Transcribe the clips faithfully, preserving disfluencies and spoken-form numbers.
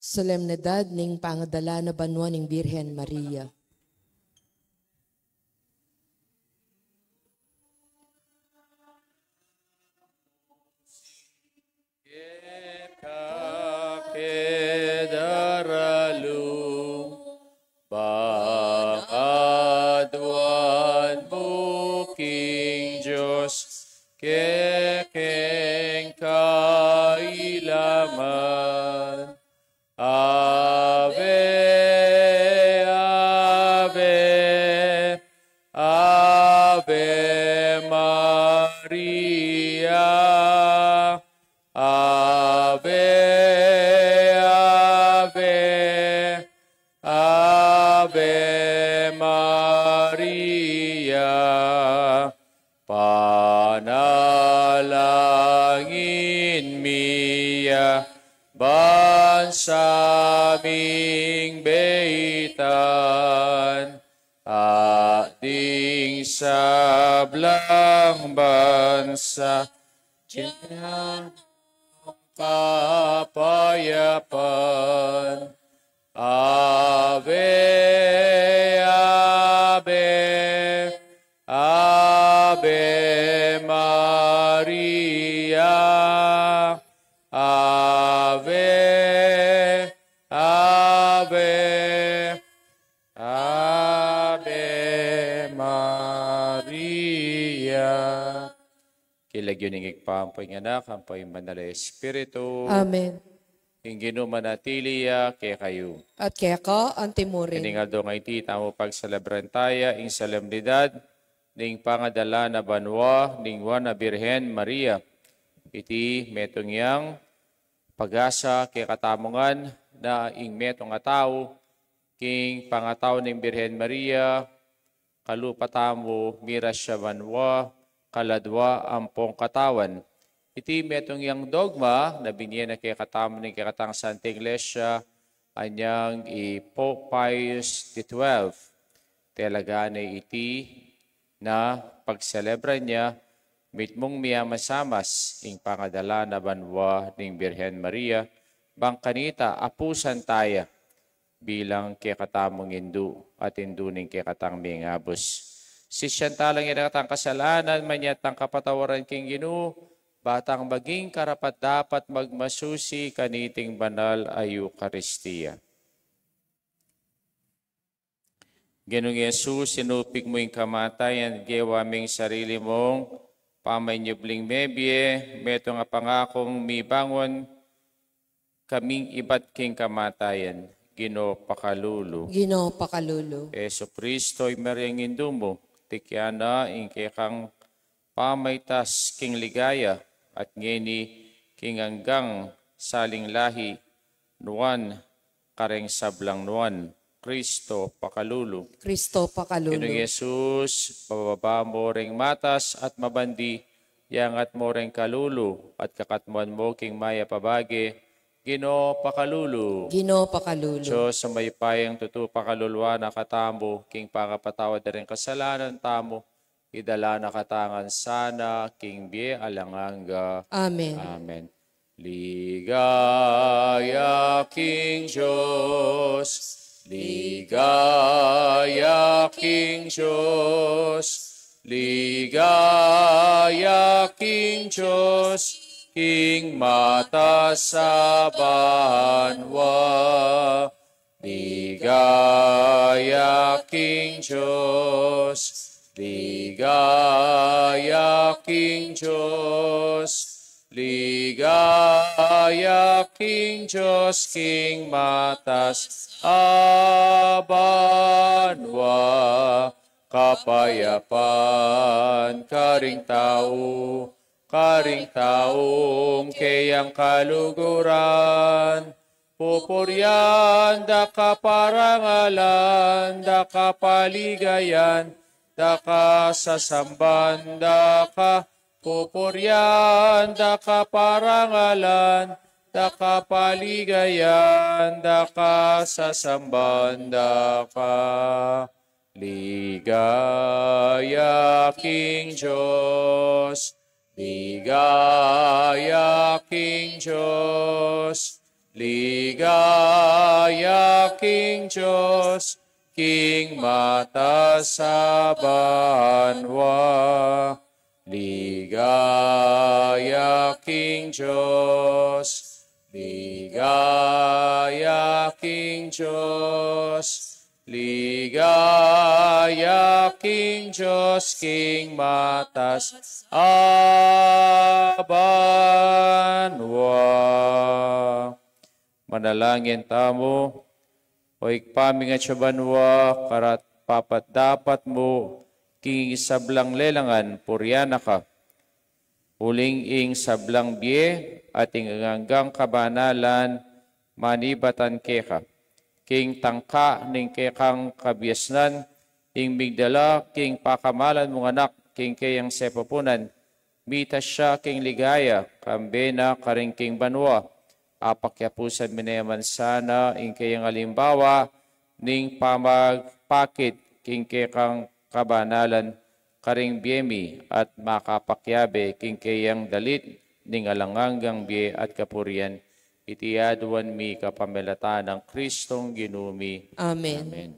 Solemnidad ning pangadala na banua ning Birhen Maria. Keka ke daralung, pangaduan mu king Dios, kekeng kailaman. Ave, Ave, Ave Maria. Ave, Ave, Ave Maria. Panalangin mi ya ban sa ming beitan, at ding sablang bansa, dinan kapayapan. Ave, Ave, Ave Maria. Ave, Ave, Ave Maria. King lagyu ning Ibpa, ampo ing Anak, ampo ing Banal a Espiritu. Amen. Ing Ginu manatili ya kekayu. At keka antimurin. Ining aldo ngeni tamu pagselebran taya ing solemnidad ning pangadala na banua ning Nuan a Birhen Maria. Iti metung yang pag-asa kekatamu ngan na ing metung a tau king pangatau ning Birhen Maria, kalupa tamu, miras ya banua, kaladua ampong katawan. Iti metung yang dogma na binie na kekatamu ning kekatang Santa Iglesia, anyang i Pope Pius the twelfth. Talaga na iti na pagselebran ya, mitmung miyamasamas ing pangadala na banua ning Birhen Maria, bang kanita apusan taya bilang kekatamung indu at indu ning kekatang mengabus. Sisian tala ing kekatang kasalanan, manyawad tang kapatawaran king Ginu, ba tang maging karapat-dapat magmasusi kaniting banal a Eukaristia. Ginung Jesus, sinupik mu ing kamatayan, gewa ming sarili mung pamanyubling mebie, metung a pangakung mibangun kaming ibat king kamatayan. Ginu, pakalulu. Ginu, pakalulu. Jesucristo, i Mariang indu mu, tikyan na ing kekang pamaitas king ligaya, at ngeni king anggang saling lahi, nuan kareng sablang nuan. Cristo, pakalulu. Cristo, pakalulu. Ginung Jesus, pababa mu reng matas at mabandi, iyangat mu reng kalulu, at kakatmuan mu king mayap a bage. Ginu, pakalulu. Ginu, pakalulu. Dios a mayupayang tutu, pakaluluan na katamu king pangapatawad da ring kasalanan tamu, idala na katamu ngan sana king bie alang angga. Amen. Amen. Ligaya king Dios, ligaya king Dios, ligaya king Dios, king matas a banua. Ligaya king Dios, ligaya king Dios, ligaya king Dios, king matas a banua. Kapayapan karing tau, karing taung keyang kaluguran. Pupurian da ka, parangalan da ka, paligayan da ka, sasamban da ka. Pupurian da ka, parangalan da ka, paligayan da ka, sasamban da ka. Ligaya king Dios, ligaya king Dios, Ligaya king Dios, king matas a banua. Ligaya king Dios, ligaya king Dios, ligaya king Dios, king matas a banua. Manalangin tamu. O Ibpa mi, atsu ka banua, karapat-dapat mu king sablang lelangan purian na ka. Uling ing sablang bie at ing anggang kabanalan manibatan keka. King tangka ning kekang kabiasnan, ing migdala king pakamalan mung Anak king keyang sepupunan, mitas ya king ligaya, kambe na karin king banua. Apakiapusan mi naman sana ing keyang alimbawa ning pamagpakit king kekang kabanalan karing bie mi at makapakiabe king keyang dalit ning alang anggang bie at kapurian. Iti aduan mi kapamilatan nang Kristong Ginu mi. Amen. Amen.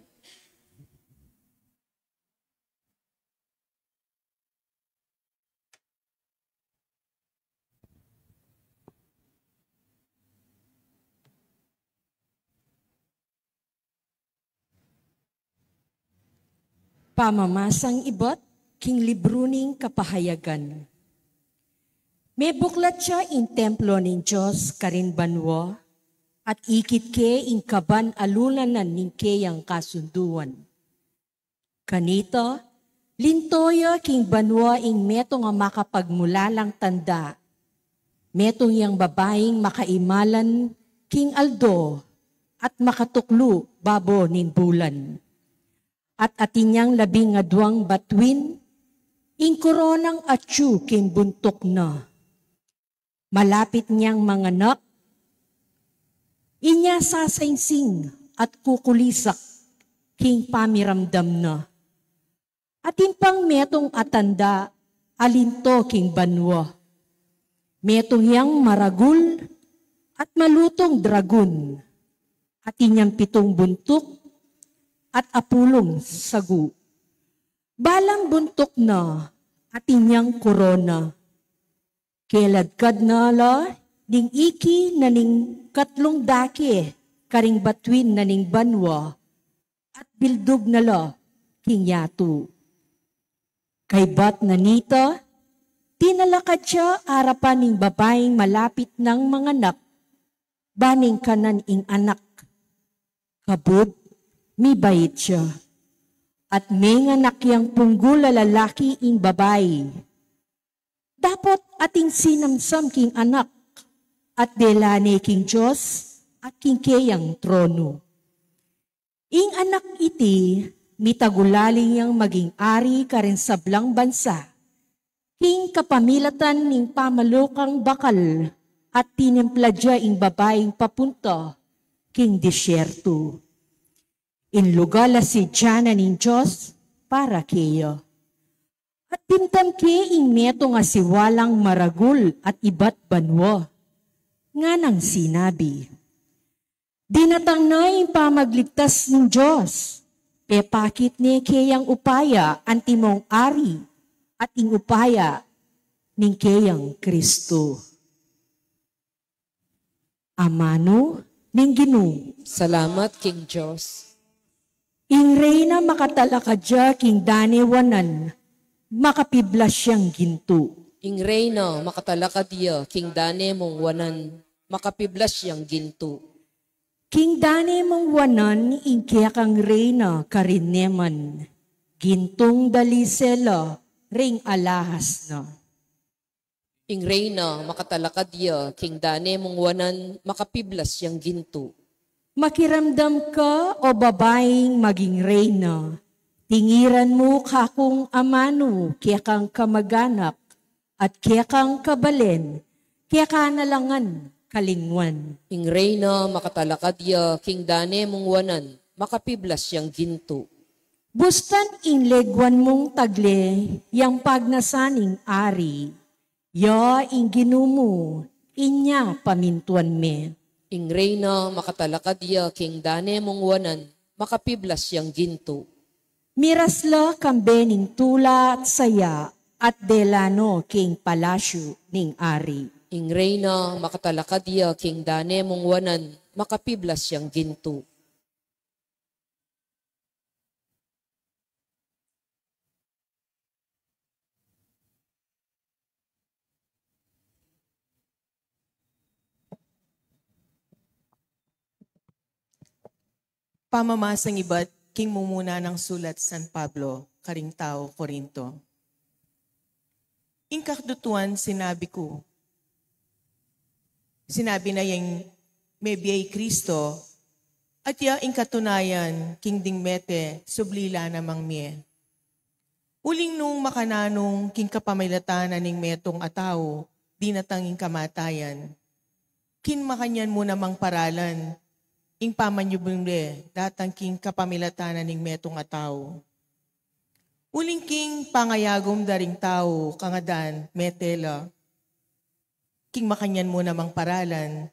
Pamamasang ibat king libru ning Kapahayagan. Mebuklat ya ing templo ning Dios karin banua, at ikit ke ing kaban a lulanan ning keyang kasunduan. Kanita, linto ya king banua ing metung a makapagmulalang tanda. Metung yang babaing makaimalan king aldo at makatuklu babo ning bulan. At atin yang labing aduang batuin, ing koronang atyu king buntuk na. Malapit nyang manganak, inya sasaingsing at kukulisak king pamiramdam na. Atin pang metung a tanda a linto king banua. Metung yang maragul at malutung dragon. Atin yang pitung buntuk at apulung sagu. Balang buntuk na, atin yang korona. Keladkad na la ning iki na ning katlung dake karing batuin na ning banua, at bildug na la king yatu. Kaybat na nita, tinalakad ya arapan ning babaing malapit nang manganak, ban ing kanan ing anak. Kabud, mibait ya. At menganak yang punggul a lalaki ing babai. Dapot atin sinamsam king anak, at dela ne king Dios, at king keyang tronu. Ing anak iti, mitagulaling yang maging ari karing sablang bansa. King kapamilatan ning pamalukang bakal, at tinimpla ya ing babaing papunta king disyertu. Ing lugal a sidya na ning Dios para keya. At dimdam ke ing metung a siwalang maragul at ibat banua. Nganang sinabi, Dinatang na ing pamagligtas ning Dios, pepakit ne keyang upaya antimong ari at ing upaya ning keyang Kristu. Amanu ning Ginu. Salamat king Dios. Ing reyna makatalakad ya king dane wanan, makapiblas yang gintu. Ing reyna makatalakad ya king dane mung wanan, makapiblas yang gintu. King dane mung wanan ing kekang reyna karin neman, gintung dalisel la ring alahas na. Ing reyna makatalakad ya king dane mung wanan, makapiblas yang gintu. Makiramdam ka, o babaing maging reyna, tingiran mu kakung amanu kekang kamaganak, at kekang kabalen, keka na la ngan kalingwan. Ing reyna makatalakad ya king dane mung wanan, makapiblas yang gintu. Bustan ing legwan mung tagle, yang pagnasan ning ari, ya ing Ginu mu, inya pamintuan me. Ing reyna makatalakad ya king dane mung wanan, makapiblas yang gintu. Miras la kambe ning tula at saya, at dela no king palasyu ning ari. Ing reyna makatalakad ya king dane mung wanan, makapiblas yang gintu. Pamamasang ibat king mumuna nang sulat San Pablo karing tau Corinto. Ing kadutuan sinabi ku, sinabi na yang mebie i Kristo, at ya ing katunayan king ding mete subli la namang mie. Uling nung makananu king kapamilatan na ning metung a tau dinatang ing kamatayan, king makanyan mu namang paralan ing pamanyubling le datang king kapamilatan na ning metung a tau. Uling king pangayagum da ring tau kangadan mete la, king makanyan mu namang paralan,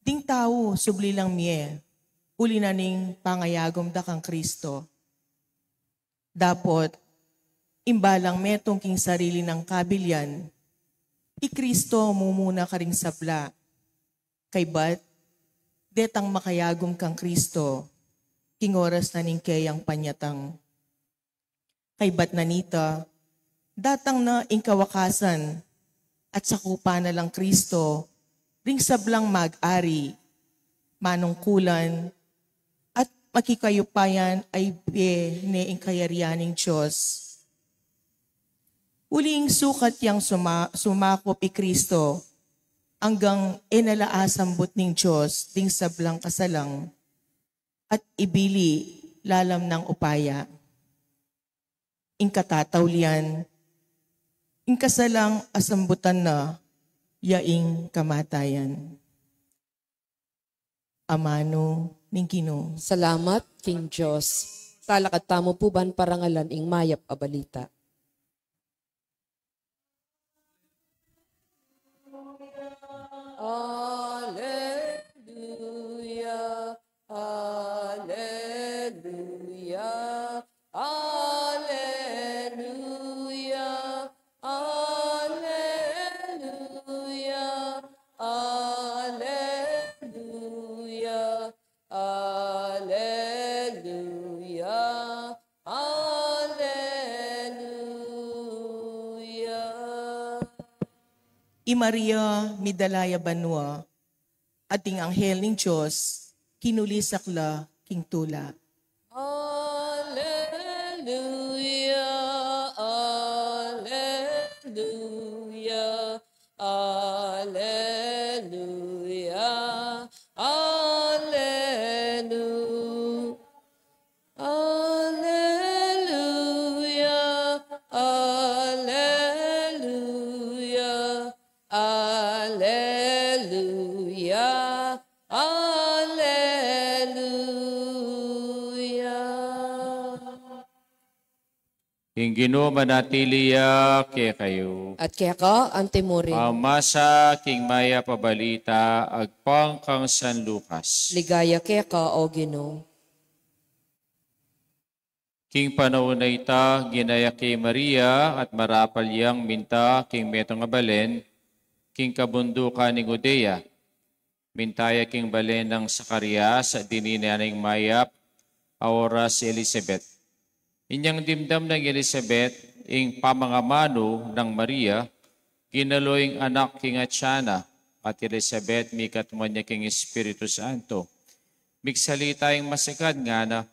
ding tau subli lang mie, uli na ning pangayagum da kang Kristo. Dapot, ing balang metung king sarili nang kabilian, i Kristo mumuna karing sabla. Kaybat, detang makayagum kang Kristo king oras na ning keyang panyatang. Kaybat na nita, datang na ing kawakasan, at sakupan na lang Kristo ring sablang mag-ari, manungkulan, at makikayupayan a ibie ne ing kayarian ning Dios. Uli ing sukat yang suma-, sumakup i Kristo, anggang e na la asambut ning Dios ding sablang kasalang, at ibili lalam nang upaya. Ing katataulian, ing kasalang asambutan na, ya ing kamatayan. Amanu ning Ginu. Salamat king Dios. Talakad tamu pu ban parangalan ing mayap a balita. Aleluya, aleluya, aleluya, aleluya, aleluya, aleluya, aleluya. I Maria midala ya banua, at ing anghel ning Dios kinuli sakla king tula. Aleluya, aleluya, aleluya, alelu-, aleluya, aleluya, aleluya, aleluya. Ing Ginu manatili ya kekayu. At keka antimurin. Pamasa king mayap a balita agpang kang San Lucas. Ligaya keka, O Ginu. King panaun a ita, ginayak i Maria at marapal yang minta king metung a balen, king kabundukan ning Judea. Minta ya king balen nang Zacarias, at dininan na ning mayap a oras i Elisabet. Inyang dimdam nang Elisabet ing pamangamanu nang Maria, ginalo ing anak king atian na, at i Elisabet mikatmuan ya king Espiritu Santo. Migsalita ing masagad, ngana,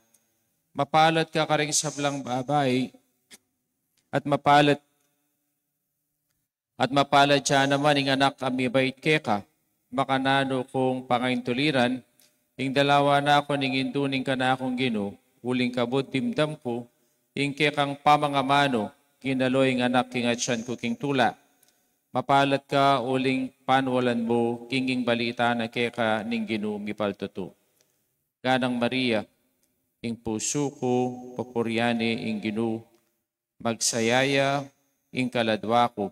mapalad ka karing sablang babai, at mapalad At mapalad ya naman ing anak a mibait keka. Makananu kung pangaintuliran, ing dalawa na ku ning indu ning kanakung Ginu, uling kabud dimdam ku, ing kekang pamangamanu, ginalo ing anak king atian ku king tula. Mapalad ka uling panualan mu king ing balita na keka ning Ginu mipaltutu. Nganang Maria, ing pusu ku, pupurian ne ing Ginu, magsaya ya ing kaladwa ku,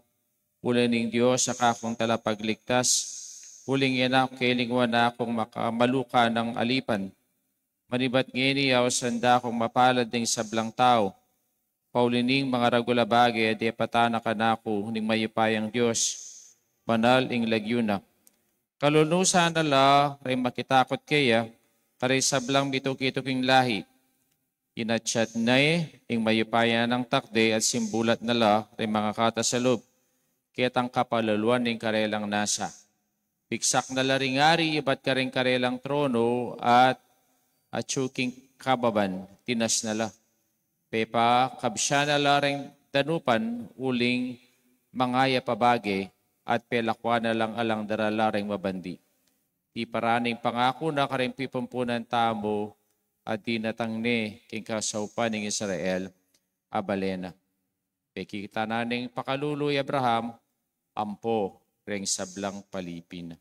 uli ning Dios a kakung talapagligtas, Uling e na ku kelingwan a kung makamaluka nang alipan. Manibat ngeni, ausan da kung mapalad ding sablang tau. Pauli ning mangaragul a bage, e depatan na kanaku ning mayupayang Dios, banal ing lagyu na. Kalulusan na la ring makitakut keya, karing sablang mituki-tuking lahi. Inatsat na ing mayupaya nang takde at simbulat na la ring mangakatas a lub, ketang kapaluluan ning karelang nasa. Bigsak na la ring ari ibat karing karelang trono at atyu king kababan, tinas na la. Pepakabsya na la ring danupan uling mangayap a bage at pelakwan na lang alang darala ring mabandi. Tiparan ning pangaku na karing pipumpunan tamu at dinatang ne king kasaupan ning Israel a bale na. Pekita na ning pakalulu i Abraham ampo ring sablang palipi na.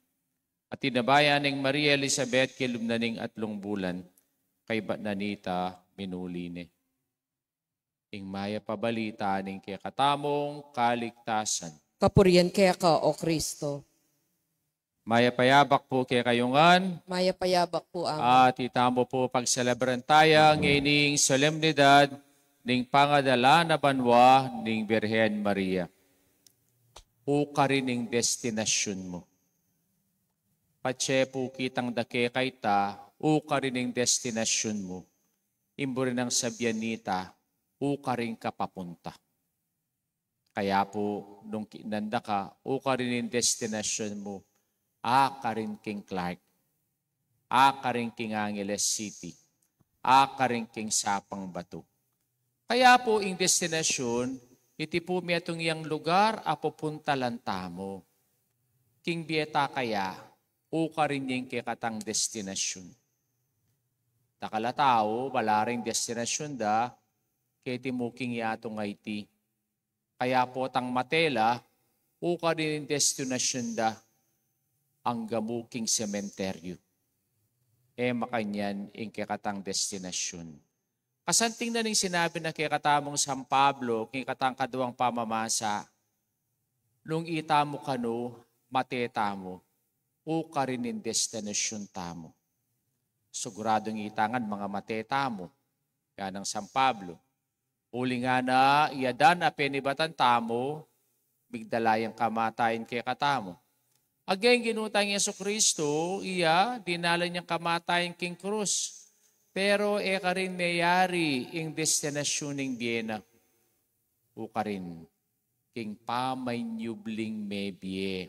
At tinabayan ning Maria Elizabeth king lub na ning atlung bulan, kaybat na nita minuli ne. Ing mayap a balita ning kekatamung kaligtasan. Kapurian keka, O Kristo. Mayap a yabak pu kekayu ngan. Mayap a yabak pu, Ama. At itamu pu pagselebran taya ngening solemnidad ning pangadala na banua ning Birhen Maria. Ukarin ing destinasyun mu. Patse pu kitang dake kayta, ukarin ing destinasyun mu. Ing buri nang sabian nita, ukarin ka papunta. Kaya pu, nung ki-, nanda ka, ukarin ing destinasyun mu, akarin king Clark, akarin king Angeles City, akarin king Sapang Batu. Kaya pu ing destinasyun, iti pu metung yang lugar a pupuntalan tamu. King bie ta kaya, ukarin ya ing kekatang destinasyun. Dakal a tau, balaring destinasyun da, keti mu king yatu ngeni. Kaya potang mate la, ukarin ing destinasyun da, angga mu king sementeryu. E makanyan ing kekatang destinasyun. Kasanting na ning sinabi na kekatamung San Pablo, king katang kaduang pamamasa, nung itamu kanu, mate tamu, ukarin ing destinasyun tamu. Siguradung ita ngan mangamate tamu, ya nang San Pablo. Uling ngana, i Adan a penibatan tamu, migdala yang kamatayan kekatamu. Ageng Ginu tang Jesucristo, iya, dinala yang kamatayan king krus. Pero e karin meyari ing destinasyun ning bie na. Ukarin, king pamanyubling mebie.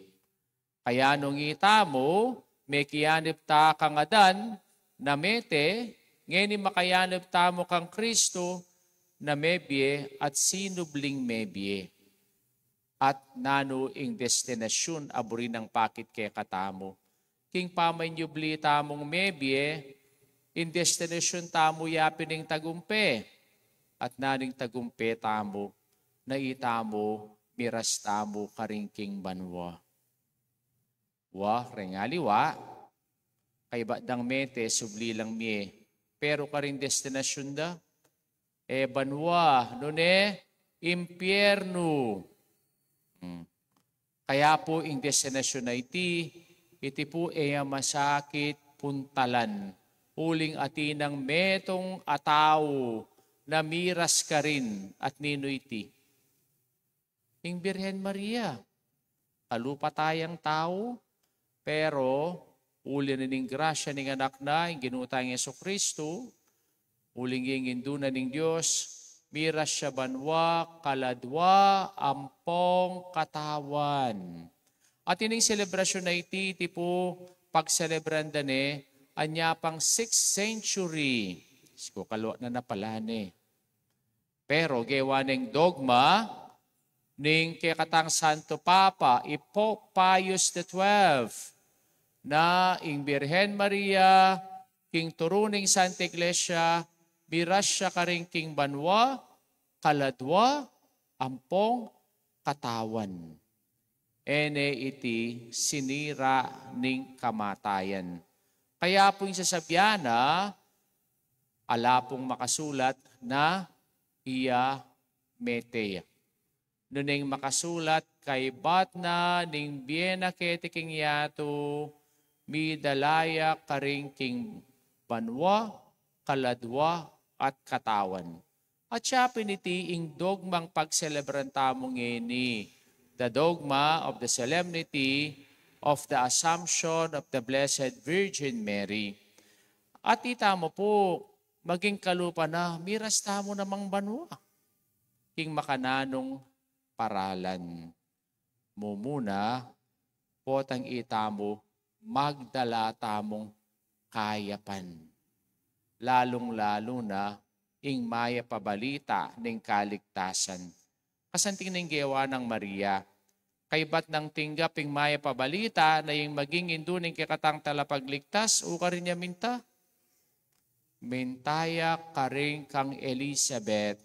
Kaya nung itamu, mekiyanib ta kang Adan na mete, ngeni makayanib tamu kang Kristo na mebie at sinubling mebie. At nanu ing destinasyun a buri nang pakit kekatamu? King pamanyubli tamung mebie, ing destinasyun tamu ya pin ing tagumpe. At nanu ing tagumpe tamu, na itamu, miras tamu karin king banua. Wa, reng aliwa, kaybat dang mete, subli lang mie. Pero karin destinasyun da, e banua, nune, impiernu. Hmm. Kaya pu ing destinasyun a iti, iti pu e ya masakit puntalan. Uling atin nang metung a tau na miras karin at ninu iti. Ing Birhen Maria, kalupa tayang tau, pero uli na ning grasya ning Anak na, ing Ginu tang Jesucristo, uling ing Indu na ning Dios, miras ya banua kaladua ampong katawan. At ining selebrasyun a iti, iti pu pagselebran da ne, anya pang sixth century. Diyos ko, kalua na na pala ne. Pero gewa neng dogma ning kekatang Santo Papa, i Pope Pius the twelfth, na ing Birhen Maria, king turu ning Santa Iglesia, miras ya karin king banua, kaladua ampong katawan. E ne iti sinira ning kamatayan. Kaya pu ing sasabian na, ala pung makasulat na iya mete ya. Nune ing makasulat, kaybat na ning bie na keti king yatu, midala ya karin king banua, kaladua, at katawan. At siya pin iti ing dogmang pagselebran tamu ngeni, the dogma of the solemnity of the Assumption of the Blessed Virgin Mary. At ita mu pu, maging kalupa na, miras tamu namang banua king makananung paralan. Mumuna, potang ita mu, magdala tamung kayapan. Lalung-lalu na ing mayap a balita ning kaligtasan. Kasanting ning gewa nang Maria. Kaybat nang tinggap ing mayap a balita na ing maging indu ning kekatang talapagligtas, ukarin ya minta. Minta ya karin kang Elizabeth,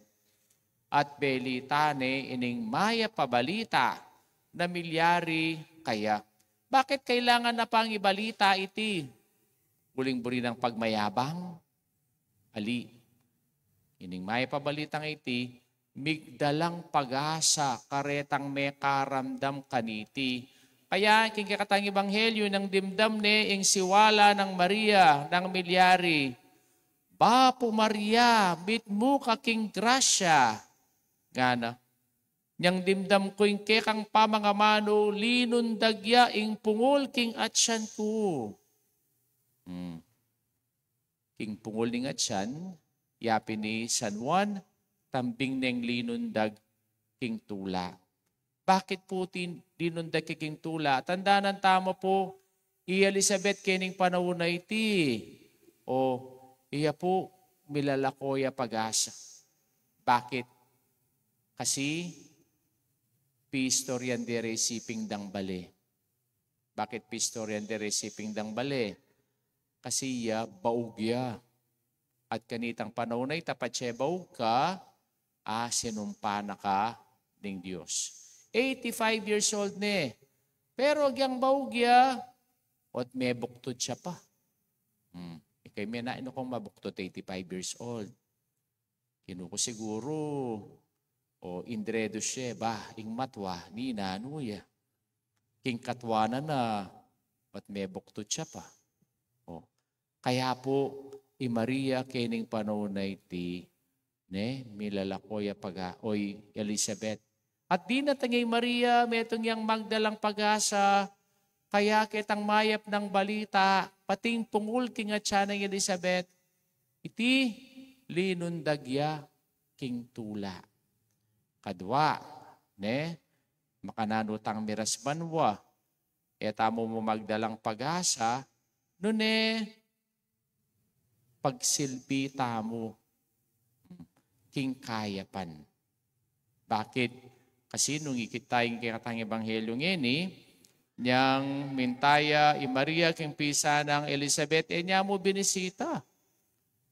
at belita ne ining mayap a balita na milyari kaya. Bakit kailangan na pang ibalita iti? Uling buri nang pagmayabang? Ali. Ining mayap a balitang iti, migdalang pag-asa karetang mekaramdam kaniti. Kaya, king kekatang ebanghelyo, nang dimdam ne ing siwala nang Maria, nang milyari, "Bapu Maria, mitmu ka king grasya," ngana. "Nyang dimdam ku ing kekang pamangamanu, linundag ya ing pungul king atyan ku." Hmm. King pungul ning atyan, yapin ni San Juan, tambing neng linundag king tula. Bakit pu tin-, linundag ke king tula? Tandanan tamu pu, i Elizabeth kening panaun a iti, o, iya pu, milalako ya pag-asa. Bakit? Kasi, piistoryan de re i siping dang bale. Bakit piistoryan de re i siping dang bale? Kasi ya, baug ya. At kanitang panaun a ita, patse baug ka, a, sinumpa na ka ning Dios. Eighty-five years old ne. Pero agyang baug ya, ot mebuktud ya pa. Hmm. Ikay me na, inu kung mabuktud, eighty-five years old. Kinu ku siguru, o, indredu siya, ba, ing matwa, ninanu ya. King katwa na na, ot mebuktud ya pa. O, kaya pu, i Maria kening panaun a iti, ne, milalako ya pag-a-, oy, Elizabeth. At dinatang ya i Maria, metung yang magdalang pag-asa, kaya ketang mayap nang balita, pati ing pungul king atyan nang Elizabeth, iti linundag ya king tula. Kadwa, ne, makananu tang miras banua, e tamu mu magdalang pag-asa, nune, pagsilbi tamu king kayapan. Bakit? Kasi nung ikit ta ing kekatang ebanghelyo ngeni, nyang minta ya i Maria king pisa nang Elizabeth, e ne ya mu binisita.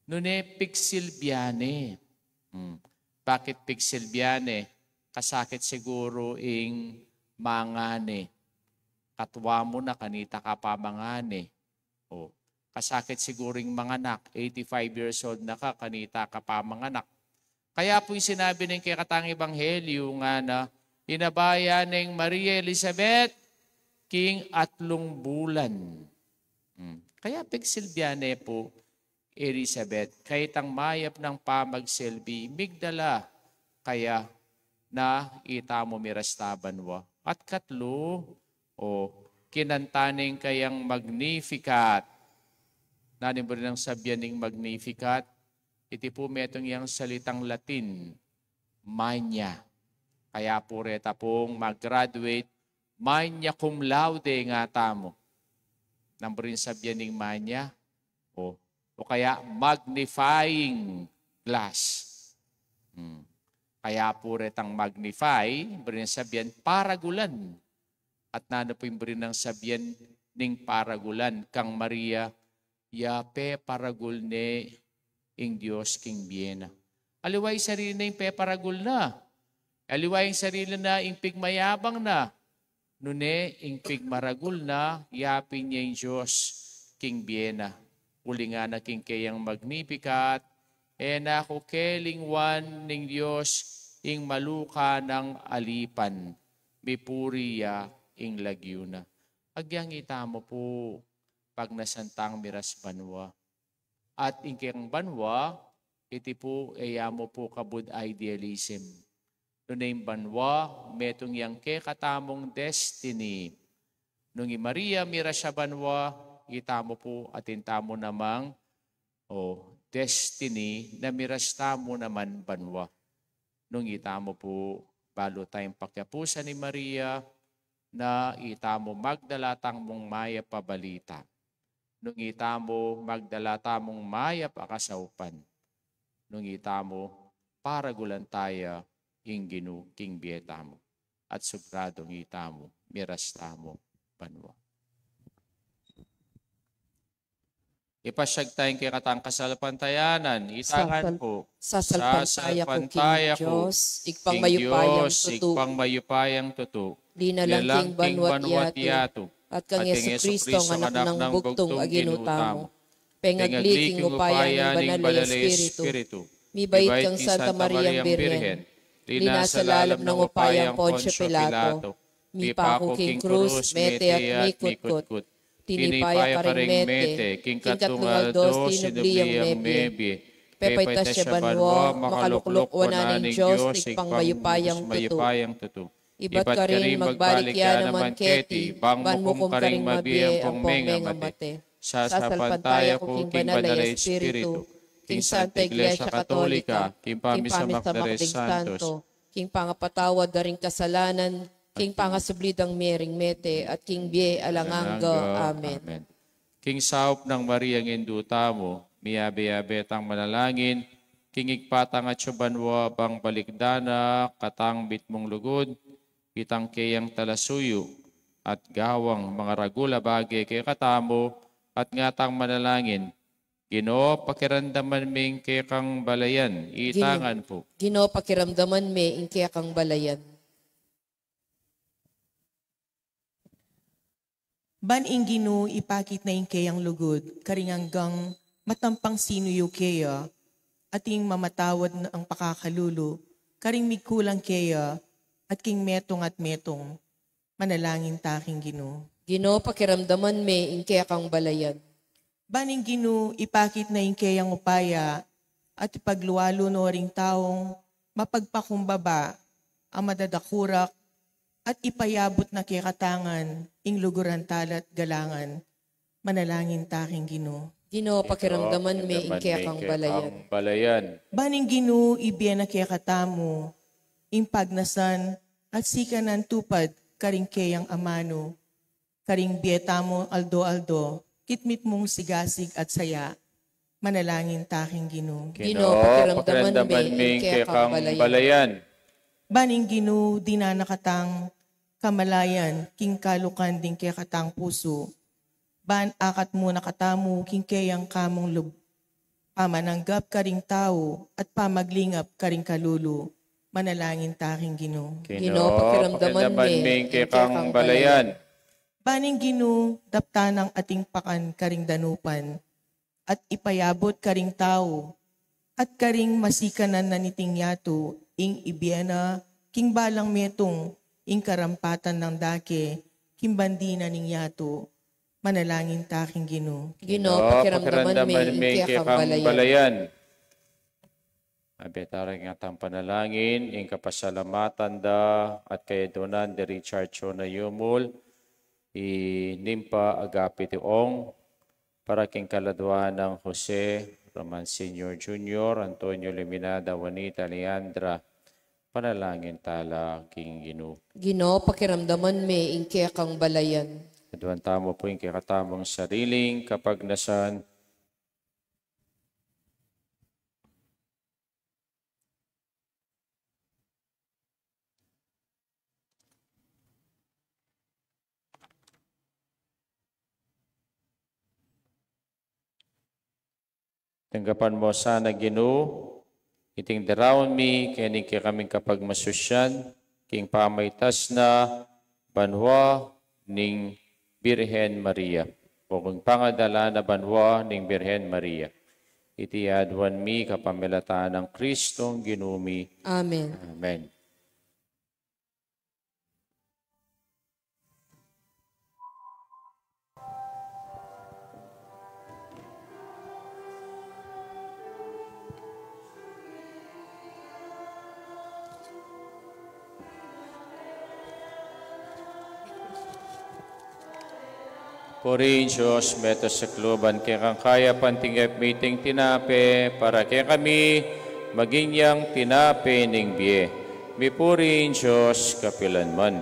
Nune pigsilbian ne. Hmm. Bakit pigsilbian ne? Kasakit siguru ing mangane. Katwa mu na kanita ka pa mangane. O, kasakit siguru ing manganak, eighty-five years old na ka, kanita ka pa manganak. Kaya pu ing sinabi ning kekatang ebanghelyo ngana, inabaya neng Maria Elizabeth king atlung bulan. Hmm. Kaya pigsilbian ne pu Elizabeth, kaytang mayap nang pamagsilbi, migdala kaya na ita mu miras ta banua. At katlu, o, kinanta neng kayang Magnificat. Nanu ing buri nang sabian ning Magnificat? Iti pu metung yang salitang Latin, magna. Kaya pu reta pung mag-graduate, magna cum laude nga tamu. Nanu ing buri nang sabian ning magna? O, o kaya magnifying glass. Hmm. Kaya pu retang magnify, buri nang sabian paragulan. At nanu pu ing buri nang sabian ning paragulan? Kang Maria, ya peparagul ne ing Dios king bie na. Aliwa ing sarili na ing peparagul na. Aliwa ing sarili na ing pigmayabang na. Nune ing pigmaragul na, yapin ya ing Dios king bie na. Uling ngana king keyang Magnificat, e na ku kelingwan ning Dios, ing maluka nang alipan, mipuri ya ing lagyu na. Agyang itamu pu pagnasan tang miras banua. At ing kekang banua, iti pu e ya mu pu kabud idealism. Nune ing banua, metung yang kekatamung destiny. Nung i Maria miras ya banua, itamu pu atin tamu namang, o, destiny na miras tamu naman banua. Nung itamu pu balu tayang pakiapusan ni Maria, na itamu magdala tang mung mayap a balita. Nung itamu magdala tamung mayap a kasaupan. Nung itamu paragulan taya ing Ginu king bie tamu. At sugradung itamu miras tamu banua. Ipasyag tayang kekatang kasalpantayanan, itangan Sasal- pu. Sasalpantaya ku king Sasalpantaya ku Dios, Ibpang king mayupayang Dios, tutu. Ibpang mayupayang tutu. Linalang Linalang king king banwa't banwa't yatu. Yatu. At kang At kang Jesucristo, Jesucristo, ang anak anak ng ng bugtung bugtung a Ginu Ginu tamu. tamu. Pengagli king upaya ning Banal a Espiritu. Mibait kang Santa Mariang Birhen. Linasa lalam ng upayang Poncio Pilato. Mipaku king krus, mete at mikutkut. Tinipa ya karing mete, king katlung aldo sinubli yang mebie. Pepaitas ya banua, makalukluk wanan ning Dios, Ibpang mayupayang tutu. Ibat karin magbalik ya naman keti, ban mukum karing mabie ampong mengamate. Sasalpantaya ku king Banal a Espiritu, king Santa Iglesia Katolika, king pamisamak da ring santos, king pangapatawad da ring kasalanan, king pangasubli dang mie ring mete, at king bie alang angga. Amen. King saup nang Mariang Indu tamu, miyabe-yabe tang manalangin king Ibpa tang atsu banua, ban balikdan na katang mitmung lugud itang keyang talasuyu, at gawang mangaragul a bage kekatamu, at ngatang manalangin, Ginu, pakiramdaman me ing kekang balayan. Itangan pu. Ginu, pakiramdaman me ing kekang balayan. Ban ing Ginu ipakit na ing keyang lugud karing anggang matampang sinuyu keya, at ing mamatawad nang pakakalulu karing migkulang keya, at king metung at metung. Manalangin ta king Ginu. Ginu, pakiramdaman me ing kekang balayan. Ban ing Ginu ipakit na ing keyang upaya, at ipaglualu no ring taung mapagpakumbaba a madadakurak, at ipayabut na kekatangan ing luguran tala't galangan. Manalangin ta king Ginu. Ginu, pakiramdaman me ing kekang balayan. Ban ing Ginu ibie na kekatamu ing pagnasan at sikanan tupad karing keyang amanu, karing bie tamu aldo-aldo, kitmit mung sigasig at saya. Manalangin ta king Ginu. Ginu, pakiramdaman me ing kekang balayan. Ban ing Ginu dinan na katang kamalayan king kalukan ding kekatang pusu. Ban akat mu na katamu king keyang kamung lub, pamananggap karing tau at pamaglingap karing kalulu. Manalangin ta king Ginu. Ginu, pakiramdaman me ing kekang balayan. Ban ing Ginu daptan nang ating pakan karing danupan, at ipayabut karing tau, at karing masikanan na niting yatu, ing ibie na king balang metung, ing karampatan nang dake king bandi na ning yatu. Manalangin ta king Ginu. Ginu, pakiramdaman me ing kekang balayan. Abe tara king atang panalangin ing kapasalamatan da at kayadunan di Richard Chona Yumul, i Nympha Agapiti Ong, para king kaladua nang Jose Roman Senior, Junior, Antonio, Luminada, Juanita, Leandra. Panalangin tala king Ginu. Ginu, pakiramdaman me ing kekang balayan. Aduan tamu pu ing kekatamung sariling kapagnasan. Tanggapan mu sana, Ginu, iting daraun mi keni king kekaming kapagmasusyan king pamaitas na banua ning Birhen Maria, o king pangadala na banua ning Birhen Maria. Iti aduan mi kapamilatan nang Kristong Ginu mi. Amen. Amen. Purihin Dios, meto sa kaluban kekang kayapan, tinggap mi iting tinape para kekami, maging yang tinape ning bie. Mipuri ing Dios kapilanman.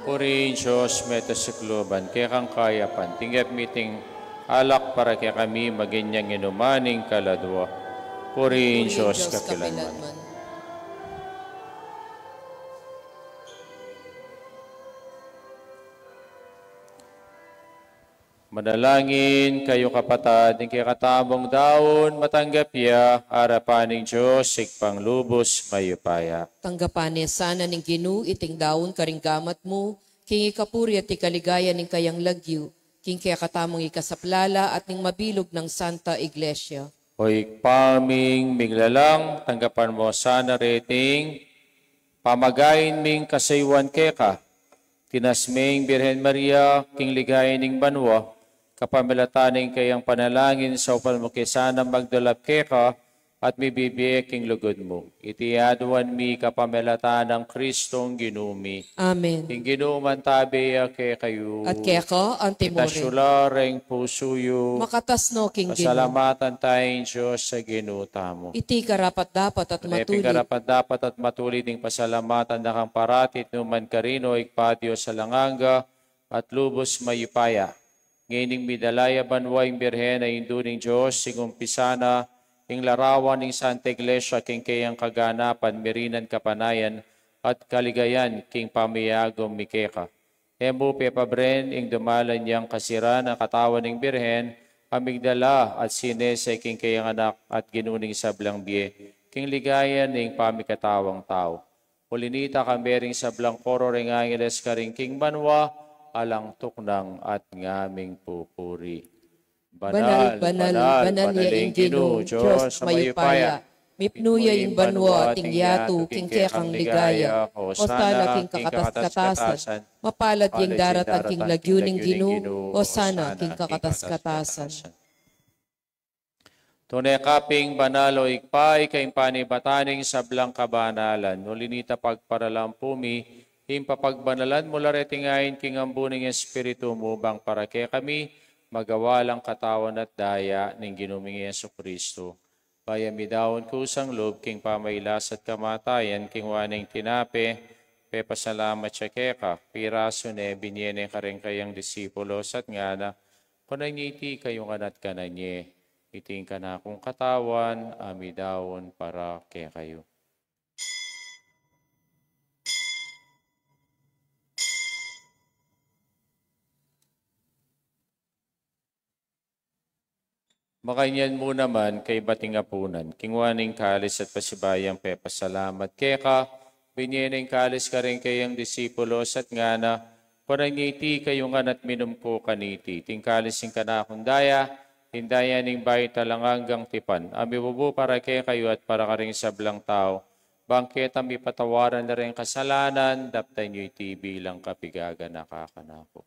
Purihin Dios, meto sa kaluban kekang kayapan, tinggap mi iting alak para kekami, maging yang inuman ning kaladua. Purihin Dios kapilanman. Manalangin kayu, kapatad, ing kekatamung daun matanggap ya arapan ning Dios Ibpang lubus mayupaya. Tanggapan ne sana ning Ginu iting daun karing gamat mu, king ikapuri at ikaligaya ning kayang lagyu, king kekatamung ikasaplala at ning mabilug nang Santa Iglesia. O Ibpa ming miglalang, tanggapan mu sana reting pamagain ming kasayuan keka. Tinas me ing Birhen Maria king ligaya ning banua, kapamilatan ning kayang panalangin, saupan mu ke sanang magdulap keka at mibibie king lugud mu. Iti aduan mi kapamilatan nang Kristong Ginu mi. Amen. Ing Ginu mantabe ya kekayu. At keka anti mu rin. Itas yu la reng pusu yu. Makatas no king Ginu. Pasalamatan taya ing Dios a Ginu tamu. Iti karapat-dapat at matulid. Karapat-dapat at matulid ing pasalamatan da kang parati at nukarin man, O Ibpa, Dios alang angga at lubus mayupaya. Ngening midala ya banua ing Birhen a Indu ning Dios, ing umpisa na ing larawan ning Santa Iglesia king kayang kaganapan, mirinan kapanayan at kaligayan king pamiagum mi keka. E mu pepabren ing dumalan yang kasiran a katawan ning Birhen a migdala at sinese king kayang Anak at Ginu ning sablang bie, king ligaya ning pamikatawang tau. Uli nita, kambe ring sablang koro ring angeles karin king banua, alang tuknang at ngaming pupuri. Banal, banal, banal ya ing Ginu, Dios mayupaya. Mipnu ya ing banua at ing yatu king kekang ligaya. Hosana king kakatas-katasan. Mapalad ya ing daratang king lagyu ning Ginu. Hosana king kakatas-katasan. Tune ka pin banal, o Ibpa, ika ing panibatan ning sablang kabanalan. Uli nita, pagparalan pu mi ing papagbanalan mu la reting ain king ambun ning Espiritu mu, bang para kekami magawa lang katawan at daya ning Ginu ming Jesucristo. Bayu mi daun kusang lub king pamailas at kamatayan, kinua ne ing tinape, pepasalamat ya keka, pirasu ne, binie ne karing kayang disipulos at ngana: Kunan ye iti kayu ngan at kanan ye. Iti ing kanakung katawan a midaun para kekayu. Makanyan mu naman, kaybat ning apunan, kinua ne ing kalis at pasibayu yang pepasalamat keka, binie ne ing kalis karing kayang disipulos at ngana: Kunan ye iti kayu ngan at minum ko kaniti. Iti ing kalis ning kanakung daya, ing daya ning bayu at alang anggang tipan, a mibubu para kekayu at para karing sablang tau, bang ketang mipatawaran la ring kasalanan. Daptan yu iti bilang kapigaganaka kanaku.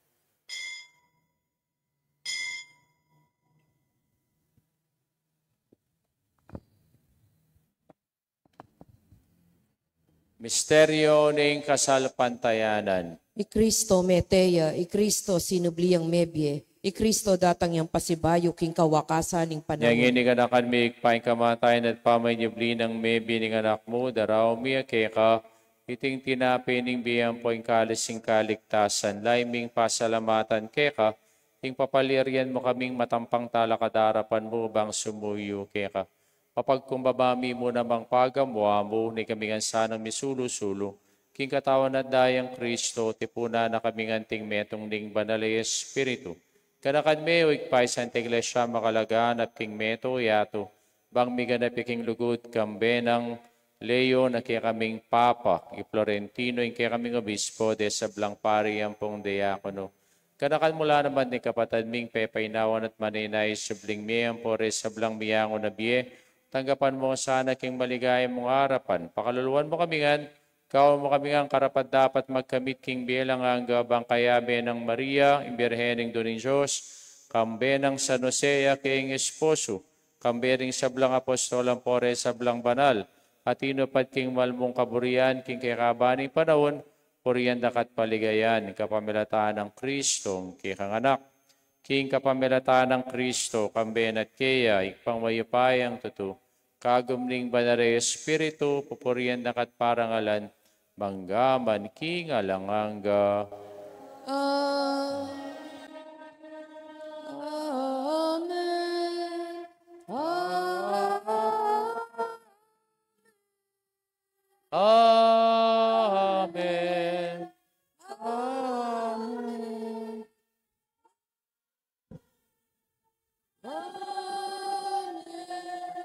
Misteryo ning kasalpantayanan. I Kristo mete ya, i Kristo sinubli yang mebie, i Kristo datang yang pasibayu king kawakasan ning panaun. Ngeni, ganakan mi, Ibpa, ing kamatayan at pamanyubli nang mebie ning Anak mu, daraun mi ya keka iting tinape ning bie ampo ing kalis ning kaligtasan. Lalu ming pasalamatan keka ing papalyarian mu kaming matampang talakad arapan mu bang sumuyu keka. Mapagkumbaba mi mu namang pagamuan mu, nung ikami ngan sanang misulu-sulu king katawan at daya nang Kristo, tipunan na kami ngan anting metung ning Banal a Espiritu. Ganakan me, o Ibpa, ing Santa Iglesia makalaganap king meto yatu, bang miganap ya king lugud kambe nang Leo, na kekaming Papa, i Florentino, ing kekaming Obispo, de sablang pari ampong diakono. Ganakan mu la naman ding kapatad ming pepainawan at manenaya king subling mie ampo re sablang miyangu na bie, tanggapan mu sana king maligaya mung arapan. Pakaluluan mu kami ngan, gawan mu kami ngan karapat-dapat magkamit king bie alang angga, bang kayabe nang Maria, ing Birhen Indu ning Dios, kambe nang San Jose, a keyang esposo, kambe ring sablang apostol ampo re sablang banal, a tinupad king mal mung kaburian king kekaban ning panaun, purian da ka at paligayan king kapamilatan nang Kristong kekang Anak. King kapamilatan nang Kristo, kambe na at keya, Ibpang mayupayang tutu, kagum ning Banal a Espiritu, pupurian da ka at parangalan, mangga man king alang angga. Amen. Amen. Amen. Amen.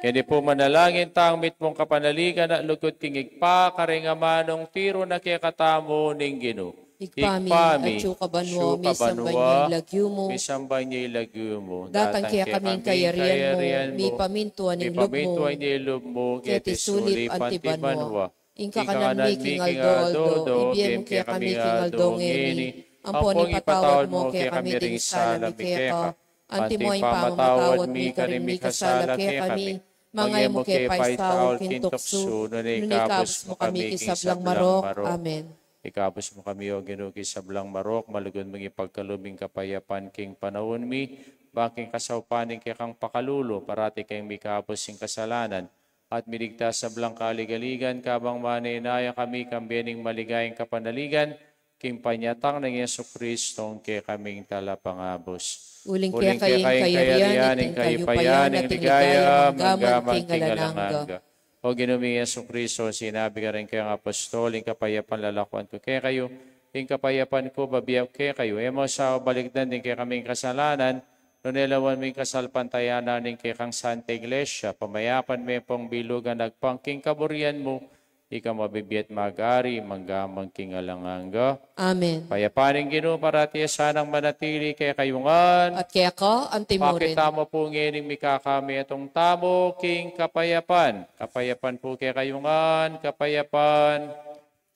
Keni pu manalangin tang mitmung kapanaligan at lugud king Ibpa, karing amanung tiru na kekatamu ning Ginu. Ibpa mi, atsu ka banua, misamban ya ing lagyu mu. Misamban ya ing lagyu mu. Datang kekami ing kayarian mu, mipamintuan ing lub mu. Mipamintuan ing lub mu, keti sulip anti banua. Ing kakanan mi king aldo-aldo, ibie mu kekami king aldo ngeni. Ampon ipatawad mu kekami ring sala mi keka, anti mo ing pamamatawad mi karing mikasala kekami. Manga e mu ke paisaul king tuksu, nune ikabus mu kami king sablang marok. Amen. Ikabus mu kami, O Ginu, king sablang marok, malugud mung ipagkalub ing kapayapan king panaun mi, bang king kasaupan ning kekang pakalulu, parati kaming mikabus king kasalanan, at miligtas sablang kaligaligan, kabang manenaya kami kambe ning maligayang kapanaligan, king panyatang nang Jesucristo, ing kekaming Talapangabus. Uling keka ing kayarian, ing kayupayan, ing ligaya, mangga man king alang angga. O Ginu ming Jesucristo, sinabi mu karing kekang apostol, ing kapayapan lalakuan ku kekayu, ing kapayapan ku bibie ku kekayu. E mu sa balikdan ding kekaming kasalanan, nune lawan mu ing kasalpantayanan ning kekang Santa Iglesia, pamayapan me pung bilugan agpang king kaburian mu, ika a mabibie at mag-ari, mangga man king alang angga. Amen. Ing kapayapan ning Ginu parati ya sanang manatili kekayu ngan. At keka anti murin. Pakit mu pu ngening mikakametung tamu king kapayapan. Kapayapan pu kekayu ngan, kapayapan.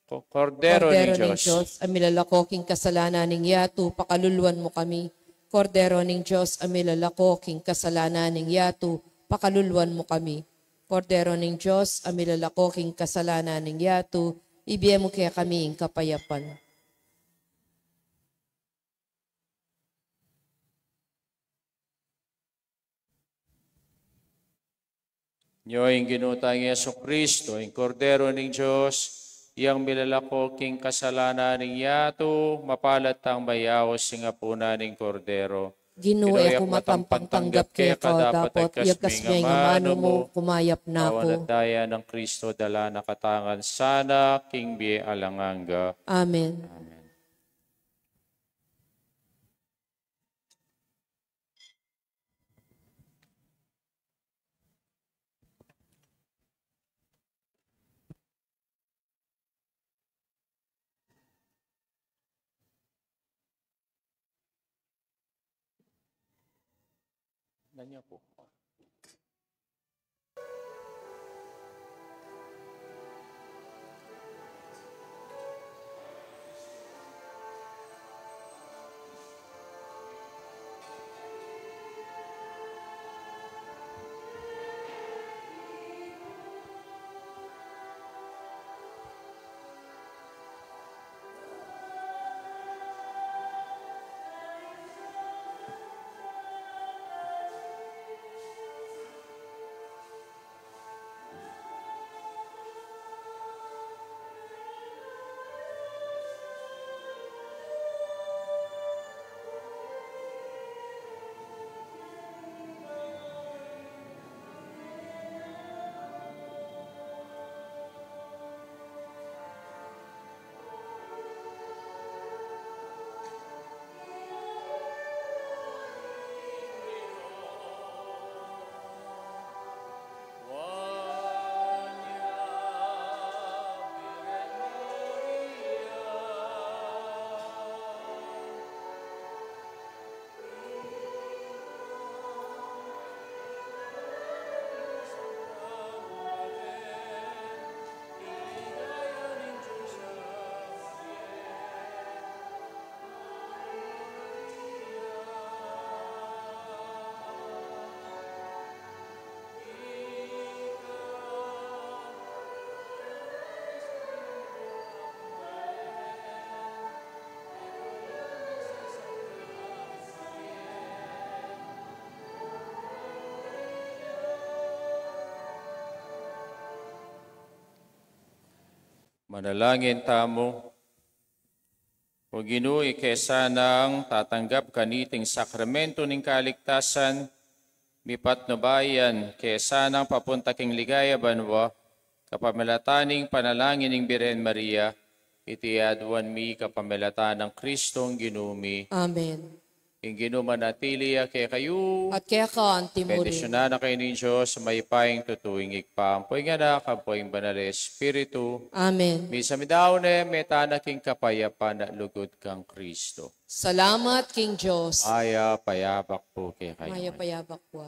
Ko-, Kordero ning Dios, a milalako king kasalanan ning yatu, pakaluluan mu kami. Kordero ning Dios, a milalako king kasalanan ning yatu, pakaluluan mu kami. Kordero ning Dios, a milalako king kasalanan ning yatu, ibie mu kekami ing kapayapan. Nyo ing Ginu tang Jesucristo, ing Kordero ning Dios, yang milalako king kasalanan ning yatu, mapalad tang mayaus king apunan ning Kordero. Ginu, e ku matampang tanggap keka, dapot yagkas me ing amanu mu, kumayap na ku. Awan at daya nang Kristo, dala na katamu ngan sana king bie alang angga. Amen. Amen. Nanya po. Manalangin tamu. O Ginu, ika sanang tatanggap kaniting sakramento ning kaligtasan, mipatnub yan ika sanang papunta king ligaya banua, kapamilatan ning panalangin ning Birhen Maria, iti aduan mi kapamilatan nang Kristong Ginu mi. Amen. Ing Ginu manatili ya kekayu. At keka antimurin. Bendisyunan na kayu ning Dios, mayupayang tutu, ing Ibpa, ampo ing Anak, ampo ing Banal a Espiritu. Amen. Misa mi daun ne, meta na king kapayapan at lugud kang Kristo. Salamat king Dios. Mayap a abak pu kekayu. Mayap a abak pu.